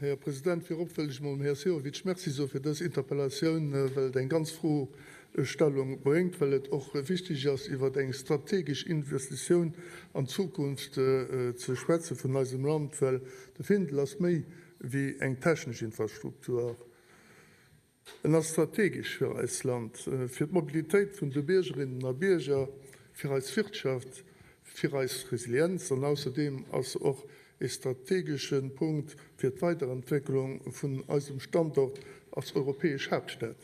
Här President, virop wëll ech emol dem Här Sehovic Merci soe fir dës Interpellatioun, well et eng ganz Froestellung bréngt, well et och wichteg ass, iwwer eng strategesch Investitioun an d'Zukunft ze schwätze vun eisem Land, well de Findel ass méi wéi eng technesch Infrastruktur. En ass strategesch fir eist Land, fir d'Mobilitéit vun de Biergerinnen a Bierger, fir eis Wirtschaft, fir eis Resilienz an ausserdeem ass se och e strategesche Punkt fir d'Weiderentwécklung vun eisem Standort als europäesch Haaptstad.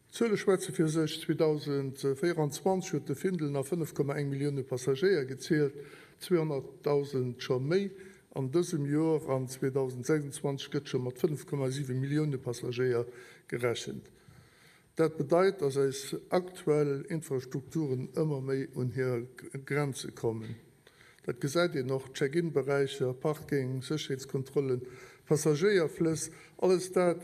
D'Zuele schwätze fir sech, 2024 huet de Findel nach 5,1 Millioune Passagéier gezielt, 200.000 scho méi an dësem Joer an 2026 gëtt scho mat 5,7 Millioune Passagéier gerechent. Dat bedeit, datt eis aktuell Infrastrukturen ëmmer méi un hir Grenze kommen. Dat gesäit een och, Check-in-Beräicher, Parking, Sécherheetskontrollen, Passagéierflëss, alles dat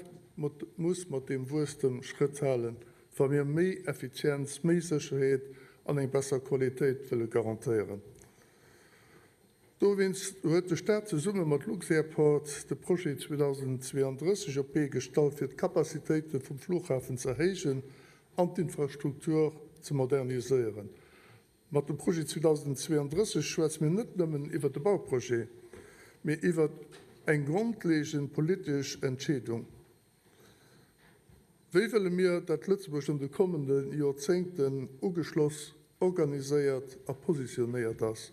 muss mat deem Wuesstem Schrëtt halen, wa mir méi Effizienz, méi Sécherheet an eng besser Qualitéit wëlle garantéieren. Dowéinst huet de Staat zesumme mat Luxairport de Projet 2032 op d'Bee gestallt, fir d'Capacitéite vum Flughafen ze erhéijen an d'Infrastruktur ze moderniséieren. Mat dem Projet 2032 schwätze mir net nëmmen iwwert e Bauprojet, mee iwwert eng grondlegend politesch Entscheedung, Wéi wëlle mir, datt Lëtzebuerg an de kommende Joerzéngten ugeschloss, organiséiert a positionéiert ass?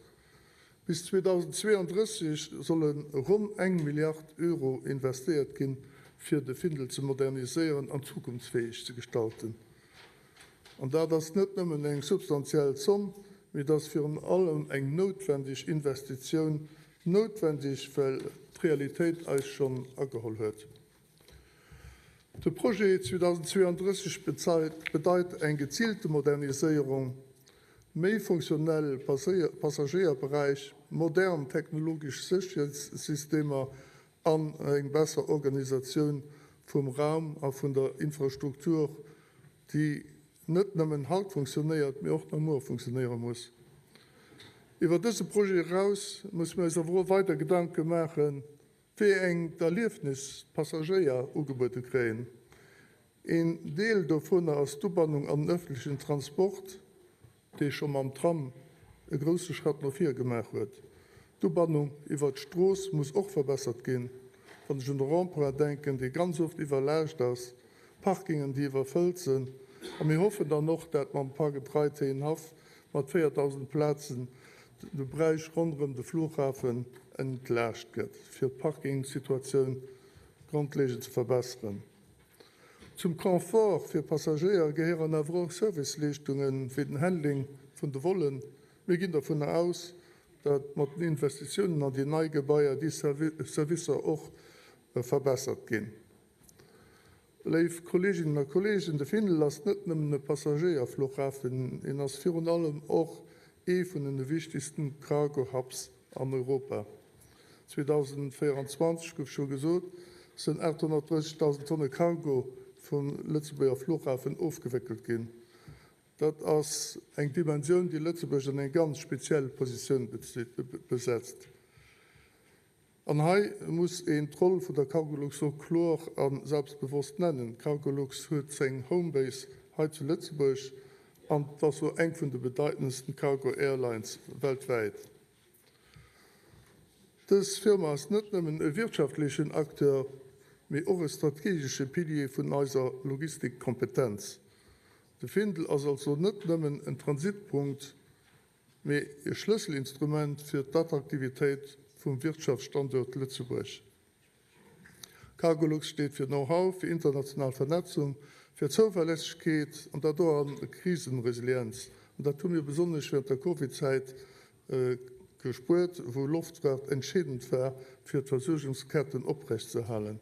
Bis 2032 solle ronn eng Milliard Euro investéiert ginn, fir de Findel ze moderniséieren an zukunftsfäeg ze gestalten. An dat ass net nëmmen eng substantiell Zomm, mee et ass virun allem eng noutwendeg Investitioun, noutwendeg, well d'Realitéit eis schonn ageholl huet. De Projet 2032 bedeit eng geziilte Moderniséierung, méi funktionell Passagéierberäich, modern technologesch Sécherheetssystemer an eng besser Organisatioun vum Raum a vun der Infrastruktur, déi net nëmmen haut funktionéiert, mee och nach muer funktionéiere muss. Iwwer dëse Projet eraus musse mir eis awer och weider Gedanke maachen, wéi eng d'Erliefnis d'Passagéier ugebuede kréien. Een Deel dovunner ass d'Ubannung an den ëffentlechen Transport. dee scho mam Tram e grousse Schratt no vir gemaach huet. D'Ubannung iwwert d'Strooss muss och verbessert ginn, wann ech un de Rond-point denken, dee ganz oft iwwerlaascht ass, Parkingen, déi iwwerfëllt sinn. A mir hoffen dann och, dat mam Park-and-Ride Héienhaff mat 4.000 Plazen de Beräich ronderëm de Flughafen entlaascht gëtt, fir d'Parkingsituatioun grondlegend ze verbesseren. Zum Confort fir Passagéier gehéieren awer och Serviceleeschtungen wéi den Handling vun de Vollen. Mir ginn dovunner aus, datt mat den Investitiounen an déi nei Gebaier déi Servicer och verbessert ginn. Léif Kolleeginnen a Kolleegen, de Findel ass net nëmmen e Passagéierfluchhafen, en ass virun allem och ee vun den wichtegsten Cargo-Hubs an Europa. 2024, gouf scho gesot, sënn 830.000 Tonne Cargo vum Lëtzebuerger Flughafen ofgewéckelt ginn. Dat ass eng Dimensioun, déi Lëtzebuerg an eng ganz speziell Positioun besetzt. An hei muss een d'Roll vun der Cargolux och kloer a selbstbewosst nennen. D'Cargolux huet seng Homebase hei zu Lëtzebuerg an et ass och eng vun de bedeitendsten Cargo Airlines weltwäit. Dës Firma ass net nëmmen e wirtschaftlechen Acteur, mee och e strategesche Pilier vun eiser Logistikkompetenz. De Findel ass also net nëmmen en Transitpunkt, mee e Schlësselinstrument fir d'Attraktivitéit vum Wirtschaftsstanduert Lëtzebuerg. Cargolux steet fir Know-how, fir international Vernetzung, fir Zouverlässegkeet an dat och a Krisenresilienz. An dat hu mir besonnesch während der Covid-Zäit gespuert, wou Loftfracht entscheedend war, fir d'Versuergungsketten oprechtzeerhalen.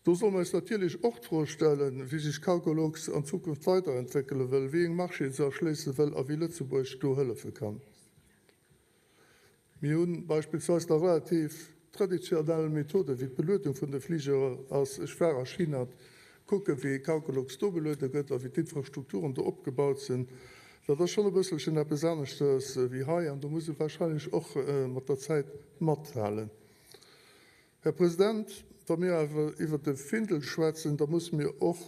Do solle mer eis natierlech och d'Fro stellen, wéi sech Cargolux an Zukunft weiderentwéckele wëll, wéi eng Marchéen se erschléisse wëll a wéi Lëtzebuerg do hëllefe kann. Mir hu beispillsweis nach relativ traditionell Methoden, wéi d'Beluedung vun de Fligere ass. Ech war a China kucken, wéi Cargolux do beluede gëtt a wéi d'Infrastrukturen do opgebaut sinn. Dat ass schonn e bësselchen eppes aneschters wéi hei an do muss ee wahrscheinlech och mat der Zäit mathalen. Här President, wa mir awer iwwert de Findel schwätzen, da musse mir och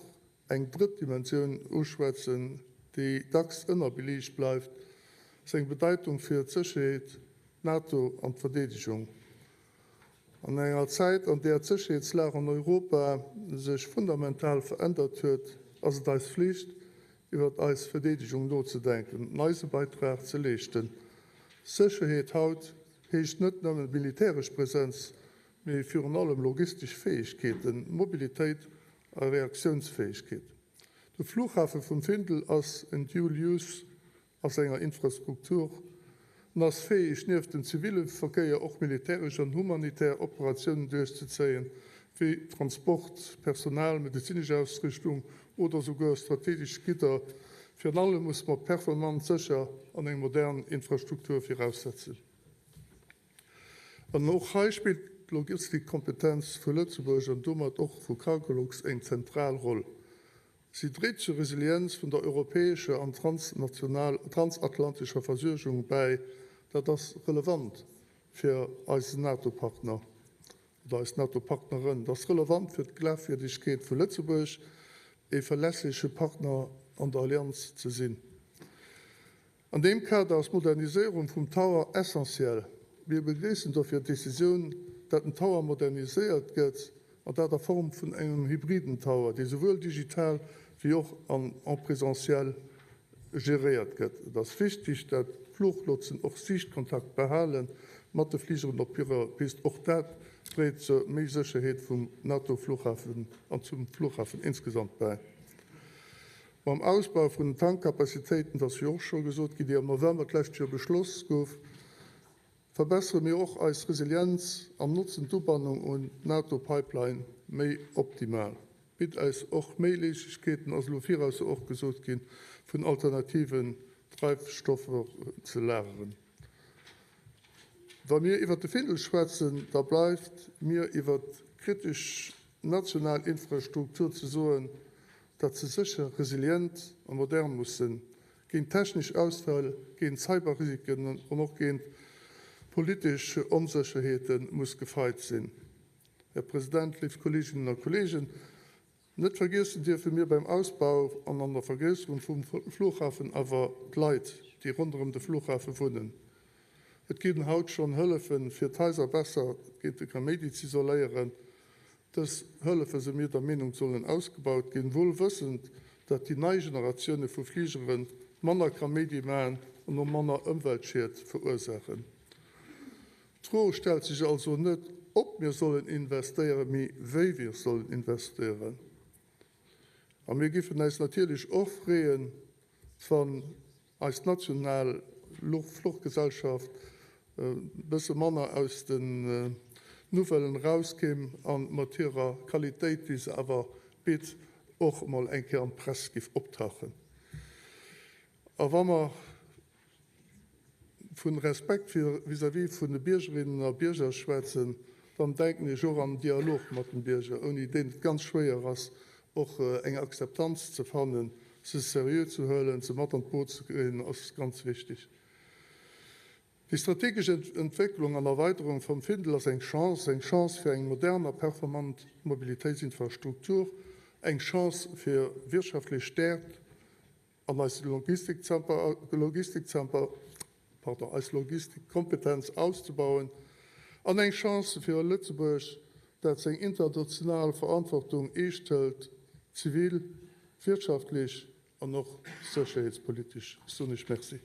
eng drëtt Dimensioun uschwätzen, déi dacks ënnerbeliicht bleift, seng Bedeitung fir d'Sécherheet, d'NATO an d'Verdeedegung. An enger Zäit, an där d'Sécherheetslag an Europa sech fundamental verändert huet, ass et eis Flicht, iwwert eis Verdeedegung nozedenken an eise Beitrag ze leeschten. Sécherheet haut heescht net nëmme militäresch Presenz, mee virun allem logistesch Fäegkeeten, Mobilitéit a Reaktiounsfäegkeet. De Flughafe vum Findel ass en Dual Use a senger Infrastruktur an ass fäeg, nieft dem ziville Verkéier och militäresch an humanitär Operatiounen duerchzezéien, wéi Transport, Personal, medezinesch Ausrüstung oder souguer strategesch Gidder. Virun allem muss mer performant, sécher an eng modern Infrastruktur viraussetzen. An och hei spillt d'Logistikkompetenz vu Lëtzebuerg an domat och vu Cargolux eng zentral Roll. Si dréit zur Resilienz vun der europäescher an transatlantescher Versuergung bäi. Dat ass relevant fir eis NATO-Partner oder eis NATO-Partneren. Dat ass relevant fir d'Glafwierdegkeet vu Lëtzebuerg, ee verlässleche Partner an der Allianz ze sinn. An deem Kader ass d'Moderniséierung vum Tower essentiell. Mir begréissen dofir d'Decisioun, dat den Tower moderniséiert gëtt, an dat a Form vun engem hybriden Tower, dee souwuel digital wéi och an en présentiel geréiert gëtt. Et ass wichteg, dat d'Fluchlotsen och Siichtkontakt behale mat de Fligeren op hirer Pist. Och dat dréit zur méi Sécherheet vum NATO-Flughafen an zum Flughafen insgesamt bäi. Mam Ausbau vun den Tankcapacitéiten, dat ass jo och scho gesot ginn, déi am November d'lescht Joer beschloss gouf, verbessere mir och eis Resilienz an notzen d'Ubannung un d'NATO-Pipeline méi optimal. Bitt eis och méi Méiglechkeeten, ass elo viraus och gesot ginn, vun alternativen Dreifstoffer ze lageren. Wa mir iwwert de Findel schwätzen, da bleift mir iwwert kritesch national Infrastruktur ze soen, datt se sécher, resilient a modern muss sinn, géint technesch Ausfäll, géint Cyberrisiken an och géint politesch Onsécherheete muss gefeit sinn. Här President, léif Kolleeginnen a Kolleegen, net vergiessen dierfe mir beim Ausbau an an der Vergréisserung vum Flughafen awer d'Leit, déi ronderëm de Flughafe wunnen. Et ginn haut schonn Hëllefen, fir d'Haiser besser géint de Kaméidi z'isoléieren. Dës Hëllefe si mir der Meenung sollen ausgebaut ginn, wuel wëssend, dat déi nei Generatioune vu Fligere manner Kaméidi maachen an och manner Ëmweltschied verursaachen. D'Fro stellt sech also net, ob mir sollen investéieren, mee wéi wir sollen investéieren. A mir giffen äis natierlech och freeën, wann eis national Fluchgesellschaft e bësse manner aus den Nouvellen erauskéim a mat hirer Qualitéit, déi se awer bitt, och emol eng Kéier an d'Press giff optauchen. A wa mer vu Respekt vis-à-vis vun de Biergerinnen a Bierger schwätzen, dann denken ech och an Dialog mat den Bierger, ouni deen et ganz schwéier ass, och eng Akzeptanz ze fannen, se seriö ze huelen, se mat an d'Boot ze kréien, ass ganz wichtig. Déi strategesch Entwécklung an Erweiterung vum Findel ass eng Chance, eng Chance fir eng modern a performant Mobilitéitsinfrastruktur, eng Chance fir wirtschaftlech Stäerkt an eis Logistikzenter, pardon, eis Logistikkompetenz auszebauen an eng Chance fir e Lëtzebuerg, dat seng international Verantwortung eescht hëlt, zivil, wirtschaftlech an och sécherheetspolitesch. Soen ech Merci.